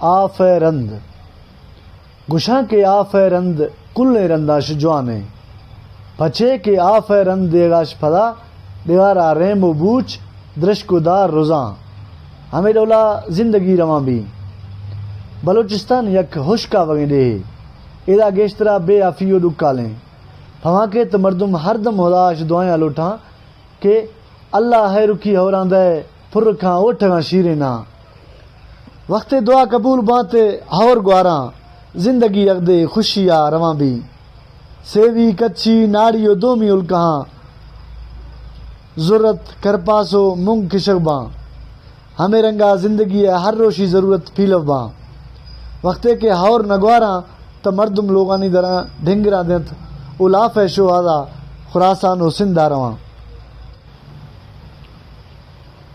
آف ءِ رند۔ گشاں کہ آف ءِ رند کلیں رنداں شہ جوانیں۔ پچے کہ آف ءِ رند دیگاش پدا ڈگارا ریم و بوچ، درشک و دار رزاں۔ ہمے ڈولا زندگی روان بی۔ بلوچستان یک ہشکا وگیں ڈیہے۔ ادا گیشترا بے آفی و ڈکالیں۔ پھواں کہ تو مردم ہر دم ہدا اش دعایاں لوٹاں کہ اللہ ہیرکی ہوراں دئے، پر کھاں اوٹھگاں شیریناں۔ وختے دعا قبول بانتے ہور گواراں، زندگی اغدے خوشی آ رواں بی۔ سیوی، کچھی، ناڑی و دومی الکہاں، زرت، کرپاس و مونگ کشغ باں۔ ہمے رنگا زندگی ءِ ہر روشی ضرورت پیلو باں۔ وختے کہ ہور نگواراں تہ مردم لوگانی دراں ڈھنگراں دنت و لاف ءِ شوہازا خراسان و سندھ ءَ رواں۔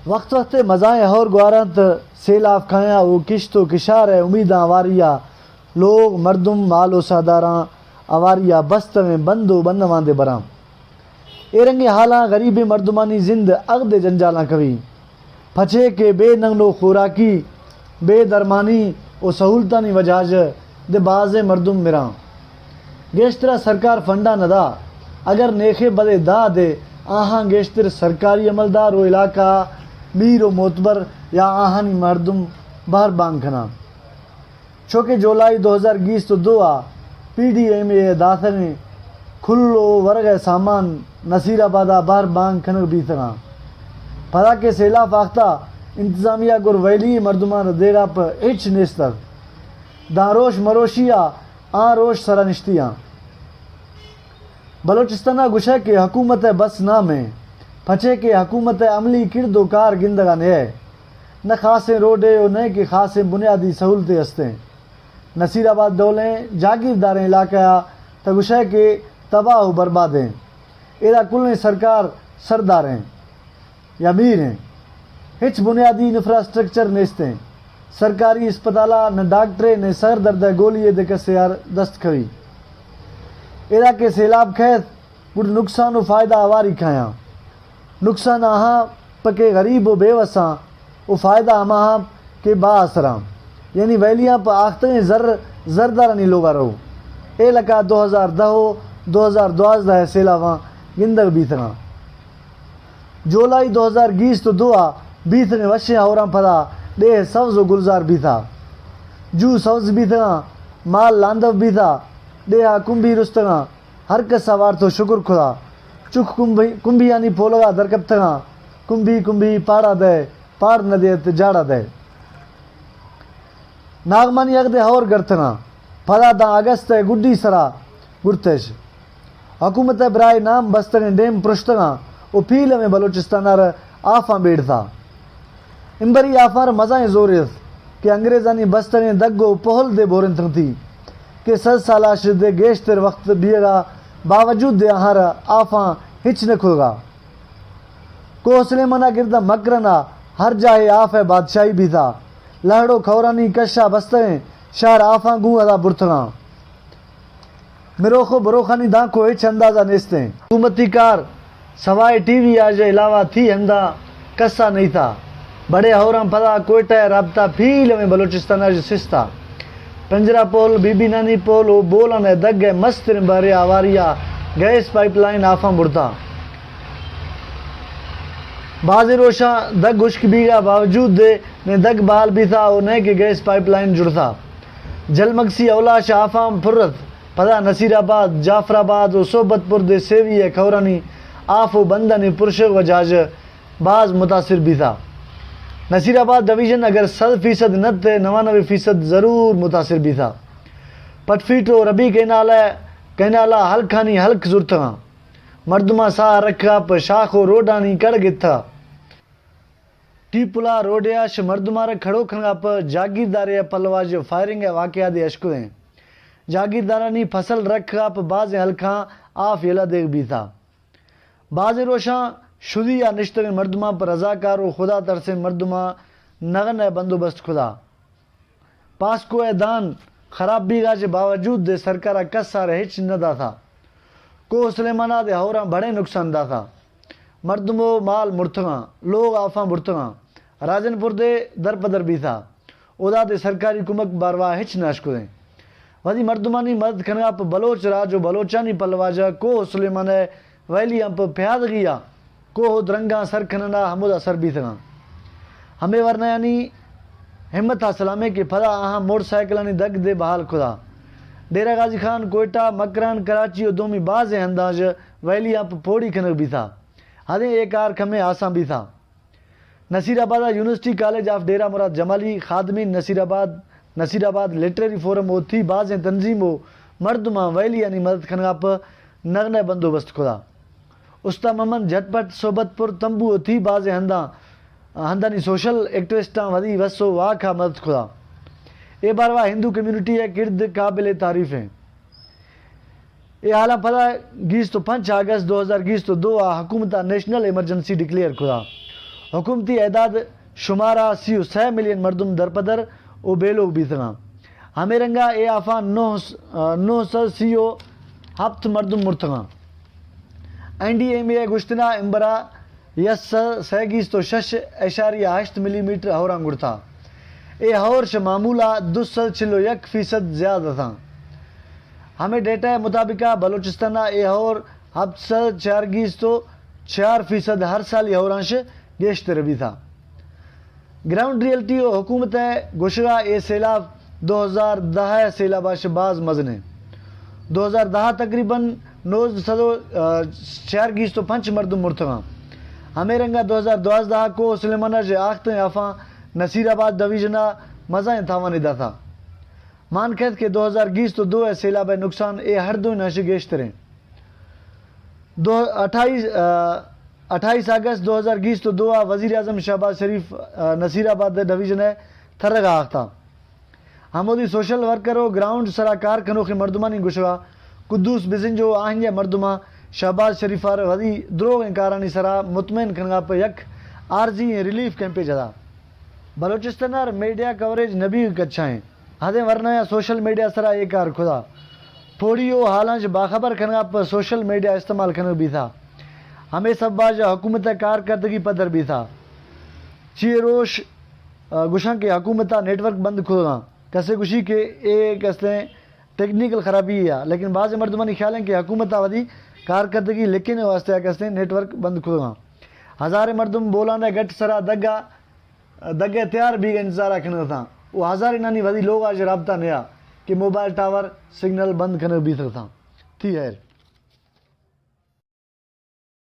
وخت وختے مزائیں ہور گواراں تہ سیلاف کھایاں و کشت و کشار ءِ امیداں ہواریا لوگ، مردم، مال و ساہداراں ہواریا بستغیں بند و بنواں دے براں۔ اے رنگیں حالاں غریبیں مردمانی زند اغدے جنجالاں کوی، پچے کہ بے نگن و خوراکی، بے درمانی و سہولتانی وجہ اش دے بازیں مردم مراں۔ گیشترا سرکار فنڈاں ندا، اگر نیخے بدے دا دے، آہاں گیشتر سرکاری عملدار و علاقہ میر و معتبر یا آہانی مردم بہر بانگ کناں۔ چو کہ جولائی دو ہزار گیست و دو ءَ پی ڈی ایم اے ءِ داتگیں کھل و ورغ ءِ سامان نصیر آباد ءَ بہر بانگ کنگ بیتگاں۔ پدا کہ سیلاف آختہ، انتظامیہ گر ویلی مردماں را دیغا پہ ہچ نیستگ۔ داں روش مروشی ءَ آں روش سرا نشتیاں۔ بلوچستان ءَ گوشئے کہ حکومت ءِ بس نام ایں، پچے کہ حکومت ءِ عملی کرد و کار گندگا نیئے۔ نہ خاصیں روڈے و نئے کہ خاصیں بنیادی سہولتے ہستیں۔ نصیر آباد ڈولیں جاگیرداریں علاقہ ءَ تہ گوشئے کہ تباہ و بربادیں۔ ایدا کلیں سرکار سرداریں یا میر ایں۔ ہچ بنیادی انفراسٹرکچر نیستیں۔ سرکاری اسپتالا نہ ڈاکٹرے نہ سر درد ءِ گولی ءِ دے کسے ار دست کھوی۔ ایدا کہ سیلاب کھیت، گڑ نقصان و فائدہ ہواری کھایاں۔ نقصان آہاں پہ کہ غریب و بے وساں و فائدہ ہماہاں کہ با اثراں۔ یعنی ویلیاں پہ آختگیں زر، زردارانی لوگا رو۔ اے لکا دو ہزار دہ و دو ہزار دوازدہ ءِ سیلاواں گندگ بیتگاں۔ جولائی دو ہزار گیست و دو ءَ بیتگیں وشیں ہوراں پدا ڈیہہ سبز و گلزار بیتا۔ جو سبز بیتگاں، مال لاندو بیتا، ڈیہا کمبی رستگاں۔ ہر کس ءَ وارت و شکر خدا۔ چک کمبی، کمبیانی پولگا درکپتگاں۔ کمبی کمبی پاڑا دئے، پاڑ نہ دیت جاڑا دئے۔ ناگمانی اگدے ہور گرتگاں۔ پدا داں اگست ءِ گڈی سرا گڑتش۔ حکومت ءِ برائے نام بستگیں ڈیم پرشتگاں و پیلویں بلوچستان ءَ را آفاں بیڑتا۔ امبری آفاں را مزائیں زورے است کہ انگریزانی بستگیں دگ و پہل دے بورنتنتی کہ سد سالا شدے گیشتر وقت بیگا باوجود دے آہاں را آفاں ہچ نہ کھلگا۔ کوہ سلیمانا گردا مکرنا ہر جاہے آف ءِ بادشاہی بیتا۔ لہڑ و کھورانی کشا بستگیں شہر آفاں گوں ادا برتگاں۔ مروخ و بروخانی دانکو ہچ اندازہ نیستیں۔ حکومتی کار سوائے ٹی وی آ ژہ علاوہ تھی ہندا کسا نہیں تھا۔ بڑے ہوراں پدا کوئٹہ ءِ رابطہ پیلویں بلوچستان ءَ ژہ سستا۔ پنجرہ پول، بی بی نانی پول و بولان ءِ دگ ءِ مستریں بہرے آواری ءَ گیس پائپ لائن آفاں بڑتا۔ بازیں روشاں دگ ہشک بیگا باوجود دے نے دگ بحال بیتا و نے کہ گیس پائپ لائن جڑتا۔ جلمگسی اولاش آفاں پرت۔ پدا نصیر آباد، جعفر آباد و صحبت پور دے سیوی ءِ کھورانی آف و بندانی پرشگ وجہ ژہ باز متاثر بیتا۔ نصیر آباد ڈویژن اگر سد فیصد نہ تے نوانوے فیصد ضرور متاثر بیتا۔ پٹ فیٹ و ربی کینال ءِ، کینالا ہلکانی ہلک زرتگاں۔ مردماں ساہ رکھا پہ شاخ و روڈانی کڑ گتھا۔ ٹیپلا روڈے آ شہ مردماں را کھڑو کنگا پہ جاگیردارے ءِ پلوا ژہ فائرنگ ءِ واقعہ دے اشکدیں۔ جاگیردارانی فصل رکھا پہ بازیں ہلکاں آف یلہ دیگ بیتا۔ بازیں روشاں شدی آ نشتگیں مردماں پہ رضاکار و خدا ترسیں مردماں نغن ءِ بندوبست کھدا۔ پاسکو ءِ دان خراب بیگا ژہ باوجود دے سرکارا کس آرا ہچ نہ داتا۔ کوہ سلیمانا دے ہوراں بھڑیں نقصان داتا۔ مردم و مال مرتگاں، لوگ آفاں برتگاں۔ راجن پور دے در پہ در بیتا۔ اودا دے سرکاری کمک باروا ہچ نہ اشکدیں۔ وثی مردمانی مدد کنگا پہ بلوچ راج و بلوچانی پلواجہ کوہ سلیمان ء ویلی آں پہ پیادگی آ کوہ و درنگاں سر کننا ہمودا سر بیتگاں۔ ہمے ورنایانی ہمت ء سلامیں کہ پدا آہاں موٹر سائیکلانی دگ دے بحال کدا۔ ڈیرہ غازی خان، کوئٹہ، مکران، کراچی و دومی بازیں ہنداں ژ ویلی آں پہ پوڑی کنگ بیتا۔ ہدیں اے کار کمیں آسان بیتا۔ نصیر آباد ء یونیورسٹی کالج آف ڈیرہ مراد جمالی، خادمین نصیر آباد، نصیر آباد لٹریری فورم و تھی بازیں تنظیم و مردماں ویلیانی مدد کنگا پہ نغنہ بندوبست کدا۔ استا محمد جھٹ پٹ، صحبت پور، تمبو و تھی بازیں ہنداں، ہندانی سوشل ایکٹیوسٹاں وثی وس و واک ء مدد کدا۔ اے باروا ہندو کمیونٹی ء کرد قابل تعریف ہیں۔ اے حالاں پدا گیست و پنچ اگست دو ہزار گیست و دو ء حکومت ء نیشنل ایمرجنسی ڈکلیئر کدا۔ حکومتی اعداد شمارا سی و سئے ملین مردم درپدر و بے لوگ بیتگاں۔ ہمے رنگا اے آفاں نو، نو سد سی و ہپت مردم مرتگاں۔ این ڈی ایم اے ء گوشتنا امبرا یک سد سئے گیست و شش اعشاریہ ہشت ملی میٹر ہوران گڑتا۔ اے ہور شہ معمولا دو سد چل و یک فیصد زیاد اتاں۔ ہمے ڈیٹا ء مطابقا بلوچستان ء اے ہور ہپت سد چار گیست و چار فیصد ہر سالی ہوران شہ گیشتر بیتا۔ گراؤنڈ ریئلٹی و حکومت ء گوشگا اے سیلاب دو ہزار دہ ء سیلاب ء شہ باز مزن انت۔ دو ہزار دہ ء تقریباً نوزدہ سد و چار گیست و پنچ مردم مرتگاں۔ ہمے رنگا دو ہزار دوازدہ ء کوہ سلیمان ء ژہ آختیں آفاں نصیر آباد ڈویژن ء مزائیں تاوانے داتا۔ مان کئیت کہ دو ہزار گیست و دو ء سیلاب ء نقصان اے ہر دوئیناں شہ گیشتریں۔ دو، اٹھائیس، آ، اٹھائیس اگست دو ہزار گیست و دو ء وزیر اعظم شہباز شریف، آ، نصیر آباد ڈویژن ء ترگ ء آختا۔ ہمودی سوشل ورکر و گراؤنڈ سرا کار کنوخیں مردمانی گوشگا قدوس بزنجو و آہنگے مردماں شہباز شریف ء وثی دروغیں کارانی سرا مطمئن کنگا پہ یک عارضی ریلیف کیمپے جتا۔ بلوچستان ء میڈیا کوریج نہ بیگ کچھائیں۔ ہدیں ورنایاں سوشل میڈیا سرا اے کار کھدا۔ پوڑی و حالاں چہ باخبر کنگا پہ سوشل میڈیا استعمال کنگ بیتھا۔ ہمے سببا چہ حکومت ء کارکردگی پدر بیتھا۔ چی روش، آ، گوشاں کہ حکومت ء نیٹ ورک بند کھدگاں۔ کسے گوشی کہ اے کستیں ٹیکنیکل خرابی یا، لیکن بعض مردمانی خیال ہیں کہ حکومت ء وتی کارکردگی لکھنے واسطے کستیں نیٹ ورک بند کھدگاں۔ ہزاریں مردم بولان ء گٹ سرا دگا دگہ تیار بیگ ء انتظار ء کنگ اتاں و ہزارینانی وثی لوگ ء چہ رابطہ نیا کہ موبائل ٹاور سگنل بند کنگ بیتگ اتاں۔ تھی ہیر۔